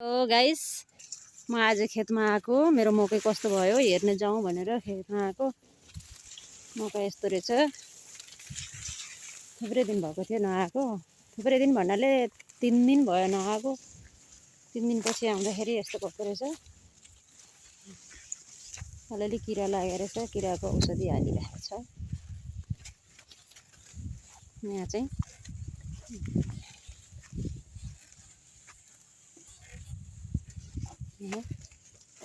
Guys म आज खेतमा आएको मेरो मकै कस्तो भयो हेर्न जाउँ भनेर खेतमा आएको। मकै यस्तो रहेछ। थुप्रै दिन भएको थियो नआएको। थुप्रै दिन भन्नाले 3 दिन भयो नआएको। 3 दिनपछि आउँदाखेरि यस्तो भएको रहेछ। अलिअलि किरा लागेको रहेछ। किराको औषधि हालिरहेको छ। यहाँ चाहिँ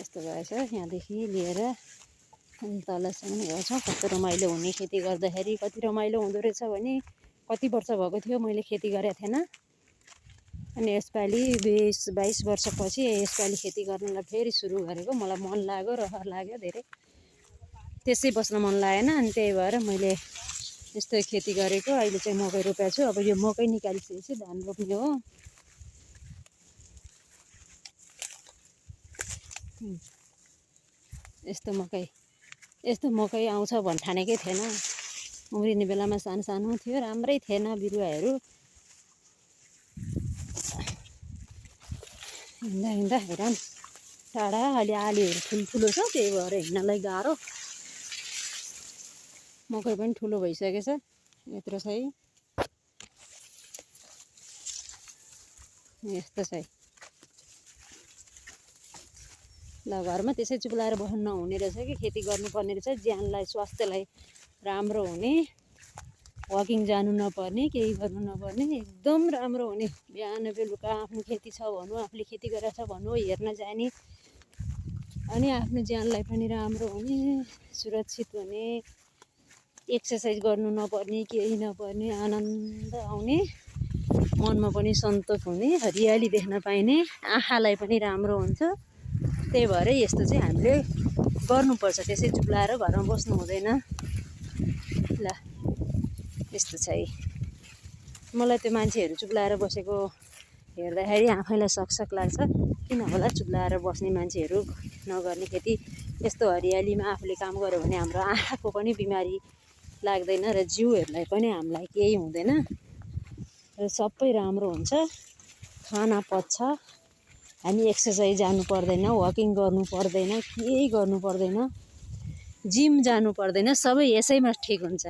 यस्तो भएछ। यहाँदेखि लिएर तलसम्म हेर्छ। कस्तो रमाइलो हुने खेती गर्दाखेरि। कति रमाइलो हुँदो रहेछ भने कति वर्ष भएको थियो मैले खेती गरेको थिएन। अनि यसपालि 22 वर्षपछि यसपालि खेती गर्नलाई फेरि सुरु गरेको। मलाई मन लाग्यो, रहर लाग्यो धेरै। त्यसै बस्न मन लागेन। अनि त्यही भएर मैले यस्तो खेती गरेको। अहिले चाहिँ मकै रोपेको छु। अब यो मकै निकालिसकेपछि धान रोप्ने हो। यस्तो मकै आउँछ भन्ठानेकै थिएन। उम्रिने बेलामा सानो सानो थियो, राम्रै थिएन बिरुवाहरू। हिँड्दा हिँड्दा हैरान। टाढा अहिले आलीहरू ठुल्ठुलो छ, त्यही भएर हिँड्नलाई गाह्रो। मकै पनि ठुलो भइसकेछ। यत्रो चाहिँ यस्तो चाहिँ ल घरमा त्यसै चुप्लाएर बस्नु नहुने रहेछ कि खेती गर्नुपर्ने रहेछ। ज्यानलाई स्वास्थ्यलाई राम्रो हुने, वकिङ जानु नपर्ने, केही गर्नु नपर्ने, एकदम राम्रो हुने। बिहान बेलुका आफ्नो खेती छ भन्नु, आफूले खेती गरेको छ भन्नु, हेर्न जाने। अनि आफ्नो ज्यानलाई पनि राम्रो हुने, सुरक्षित हुने, एक्सर्साइज गर्नु नपर्ने, केही नपर्ने, आनन्द आउने, मनमा पनि सन्तोष हुने, हरियाली देख्न पाइने, आँखालाई पनि राम्रो हुन्छ। त्यही भएर यस्तो चाहिँ हामीले गर्नुपर्छ। त्यसै चुप्लाएर घरमा बस्नु हुँदैन। ल यस्तो चाहिँ मलाई त्यो मान्छेहरू चुप्लाएर बसेको हेर्दाखेरि आफैलाई सकसक लाग्छ। किन होला चुप्लाएर बस्ने मान्छेहरू नगर्ने खेती। यस्तो हरियालीमा आफूले काम गर्यो भने हाम्रो आँखाको पनि बिमारी लाग्दैन र जिउहरूलाई पनि हामीलाई केही हुँदैन र सबै राम्रो हुन्छ। खाना पच्छ। हामी एक्सर्साइज जानु पर्दैन, वकिङ गर्नु पर्दैन, केही गर्नु पर्दैन, जिम जानु पर्दैन। सबै यसैमा ठिक हुन्छ।